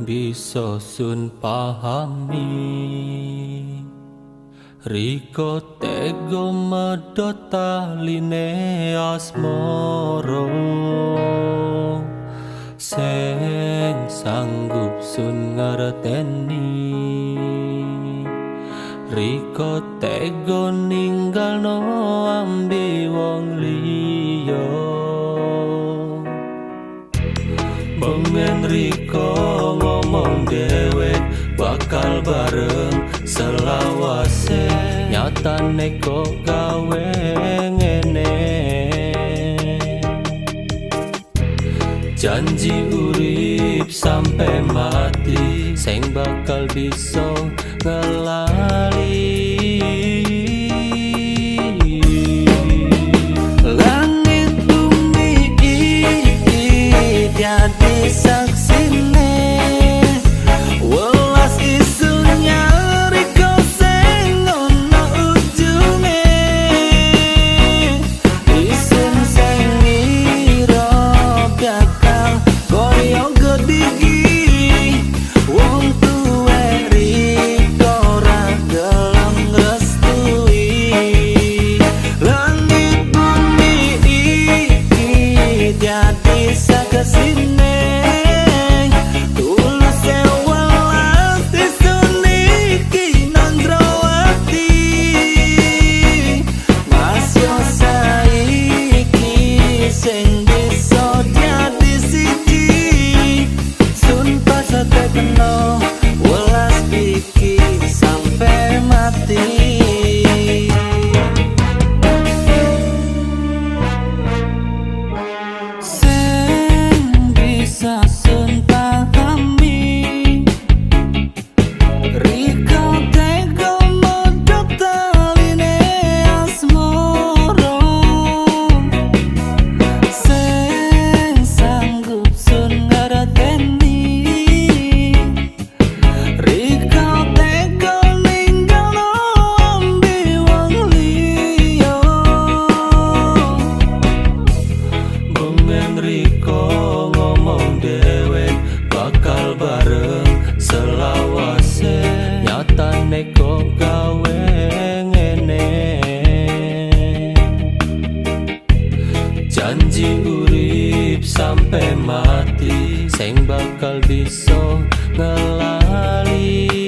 Bisa sun pahami. Riko tego medhot taline asmara, sing sanggup sun ngerteni. Riko tego ninggalno ambi wong liya. Bengen Riko ngomong dewek bakal bareng selawase, nyatane kok gawe ngene. Janji urip sampe mati, sing bakal bisa ngelali. Langit bumi iki dadi saksine, welas isun nyari kau sing ono ujunge. Isun sing ngira bakal koyo gedigi, wong tuwe riko ora gelem ngrestui. Langit bumi iki dadi saksine, tulus welas isun iki nang jero ati. Mas yo saiki sing bisa dadi siji, sun pas tekno welas iki sampe mati. Sing bisa sun pahami, Riko tego medhot taline asmara, sing sanggup sun ngerteni. Riko tego ninggalno ambi wong liya. Bengen Riko ngomong dewek bakal bareng selawase, nyatane kok gawe ngene. Janji urip sampe mati, sing bakal bisa ngelali.